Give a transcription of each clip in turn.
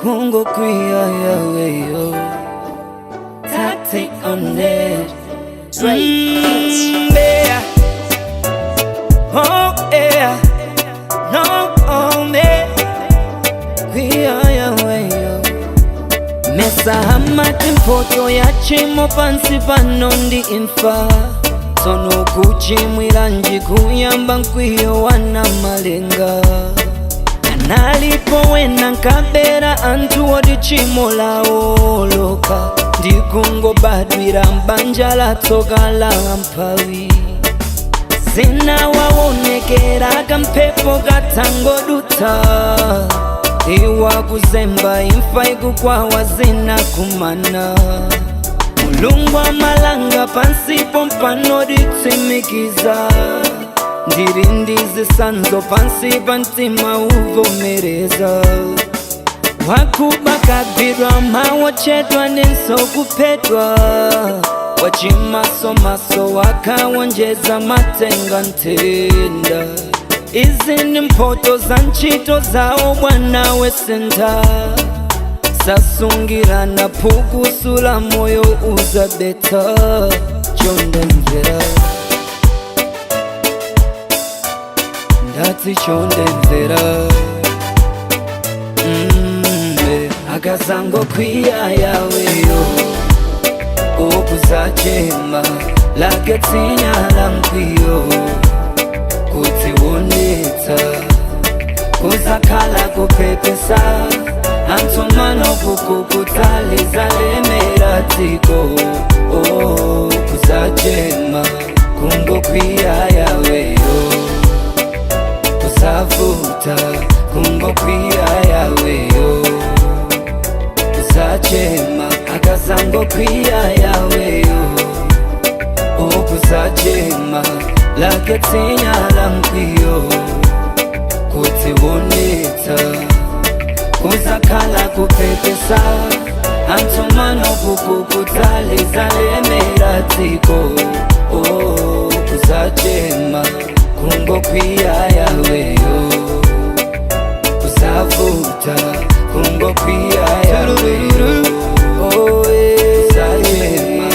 Kungo kwiya yaweyo. Tactic on it. Yeah. Oh yeah. No oh me. Kwiya yaweyo. Mesa hamati mphoto ya chimo pansi pano ndi imfa. Tsono kuchimwiranji kuyamba mkwiyo wana malenga. Analipo wena nkabera anthu oti chimo laoloka. Ndikungobadwira m'banja la tsoka la amphawi. Zina waonekera kamphepo katangodutsa. Iwa kuzemba imfa ikukwawa zina kumana. Mulungu amalanga pansipo mpano ditsimikiza. Ndiri ndizisanzo pansi pa mtima uvomereza. Wakuba kagwidwa mawochedwa nenso kuphedwa. Wachimasomaso wakawonjeza matenga nthenda. Izi ndi mphoto za ntchito zawo bwana wesentha. Sasungirana phukusula moyo uzabetha. Chondemvera. Ndati chondemvera. Akazango kwiya yaweyo. Okuzachema laketsinya la mkwiyo. Kudziwonetsa kuzakhala kupepesa. Antsumano kukukudzaliza lemera dziko. Oh, kuzachema kungokwiya yaweyo. Kusavuta kungokwiya yaweyo. Kuzachema akazangokwiya yaweyo. Oh, kuzachema laketsinya la mkwiyo. Kudziwonetsa kuzakhala kupepesa. Antsumano kukukudzaliza lemera dziko. Oh, kuzachema kungokwiya yaweyo. Kusavuta kungokwiya yaweyo. Oh, kuzachema.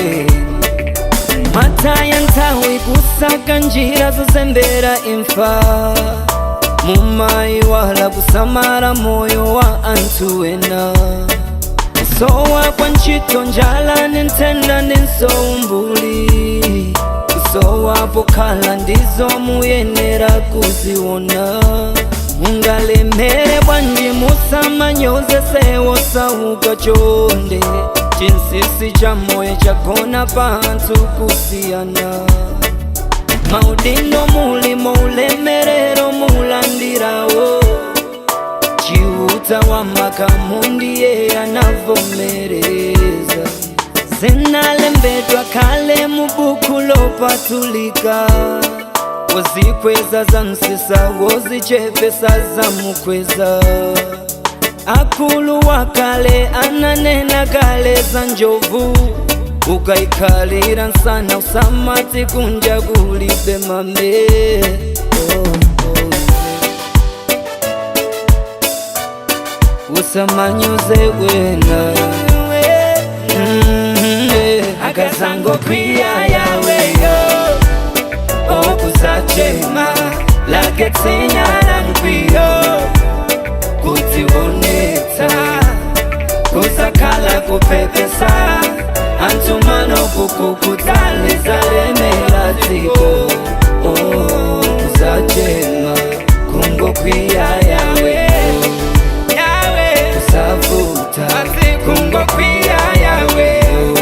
Mataya nthawi kusaka njira zozembera imfa. Mumaiwala kusamala moyo wa anthu ena. Kusowa kwa ntchito njala ndi nthenda ndinso umbuli. Kusowa pokhala ndizo muyenera kuziona. Mungalemere bwanji musamanyoze sewosauka chonde. Chinsisi cha moyo chagona pa anthu kusiyana. Maudindo mulimo ulemerero mulandirawo. Chiuta wa makamundiye anavomereza. Zinalembedwa kale mubuku lopatulika. Wozikweza za msisa wozichepesa za mukweza. Akulu wakale ananena kale za njovu. Ukaikhalira nsana usamati kunja kulibe mame. Oh, oh. Usamanyuze wena. Akazango kwiya yaweyo. Okuzachema laketsinya la mkwiyo. Kudziwonetsa kuzakhala kupepesa. Antsumano kukukudzaliza lemera dziko. Oh, kuzachema kungokwiya yaweyo. Kusavuta kungokwiya yaweyo.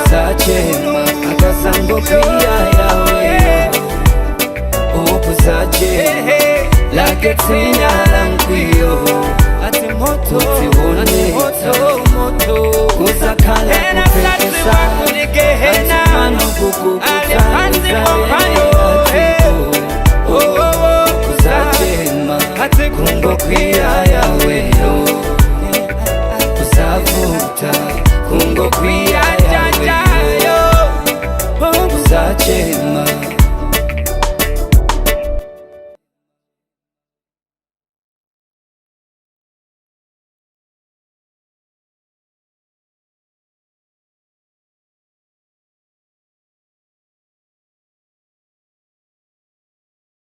Kuzachema akazangokwiya yaweyo. Oh, kuzachema laketsinya la mkwiyo. Kudziwonetsa kuzakhala kupepesa. Antsumano kukukudzaliza lemera